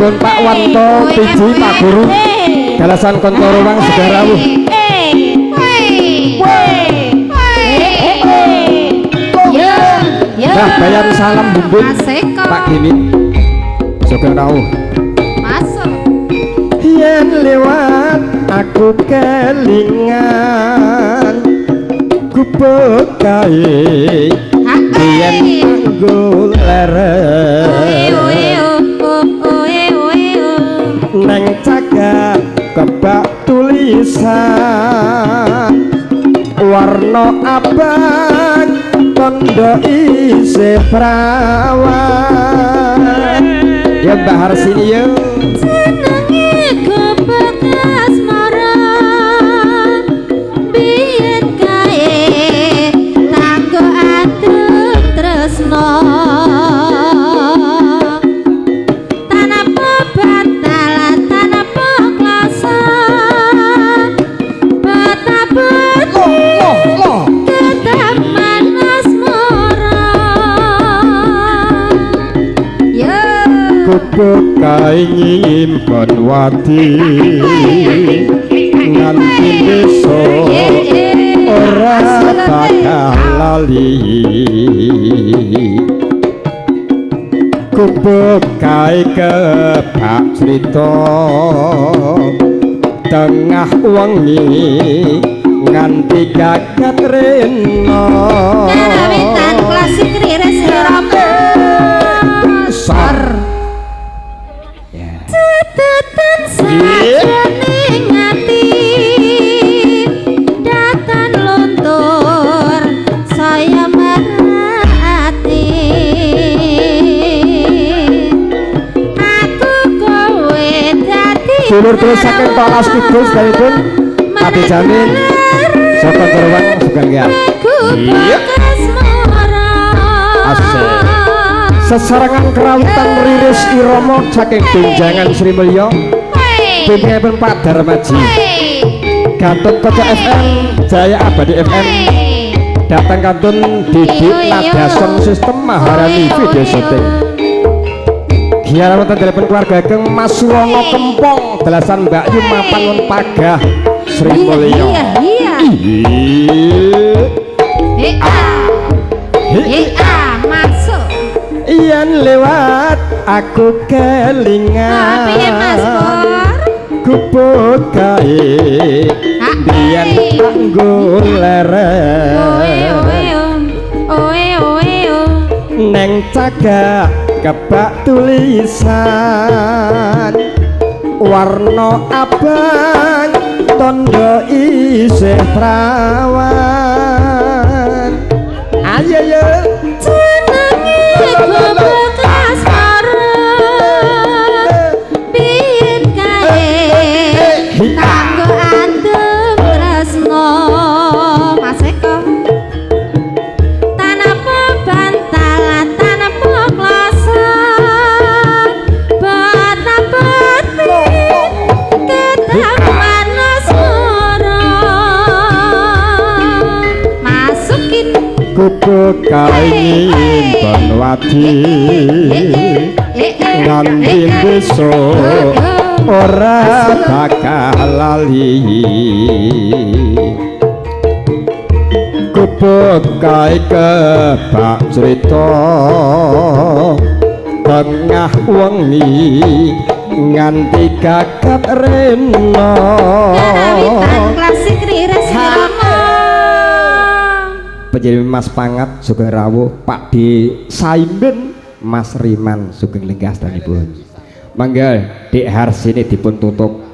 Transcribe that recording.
Pun Pak Wanto Piji Pak Guru dalasan kanca ruang sugeng rawuh. Mbah Bayan salam bumbun Pak Gini sugeng rawuh. Masuk. Yen lewat aku kelingan gubuk kae yen nggo leren neng cagak kebak tulisan warna abang tondo isih prawan. Ya Mbak Harsini yo senenge gubuk asmara biyen kae tanggo adem tresno tanapa bantalan tanapa klasa betapa ketaman asmara ya gubuk kae nyimpen wati nganti besok ora bakal lali. Gubuk kae kebak crita tengah wengi nganti gagat rena. Karawitan klasik Rires Irama Sar. Tetetan sajroning ati datan luntur saya merati aku kowe dadi dulur-dulur saking Palas Kidul sedanipun Adi Jamin saka Jerwang sugeng ya. Iya. Asik. Sesarengan kerawitan Riris Irama saking Benjangan Sri Mulya pimpinanipun Pak Darmaji Gatot Kaca FM Jaya Abadi FM datang kantun Didik Nada Sound System Maharani Video Shooting. Giara wonten telepon keluarga ageng Mas Surono Kempong dalasan Mbak Yu mapan won Pagah Sri Mulya. Iya iya masuk. Yen lewat aku kelingan piye Mas Pur gubuk kae biyen kanggo leren neng cagak kebak tulisan warna abang tondo isih prawan. Ayo yo jenenge gubuk asmara biyen kae tanggo adem tresno Mas Eko tanapa bantalan tanapa klasa betapa ketaman asmara masukin gubuk kae nyimpen wadi nganti besok ora bakal lali. Gubuk kae kebak crita tengah wengi nganti gagat rena. Karawitan klasik Rires Irama Penjenengan Mas Pangat sugeng rawuh Pak D Saimin Mas Riman sugeng lenggah sedanipun. Mangga Dik Harsini dipun tutup.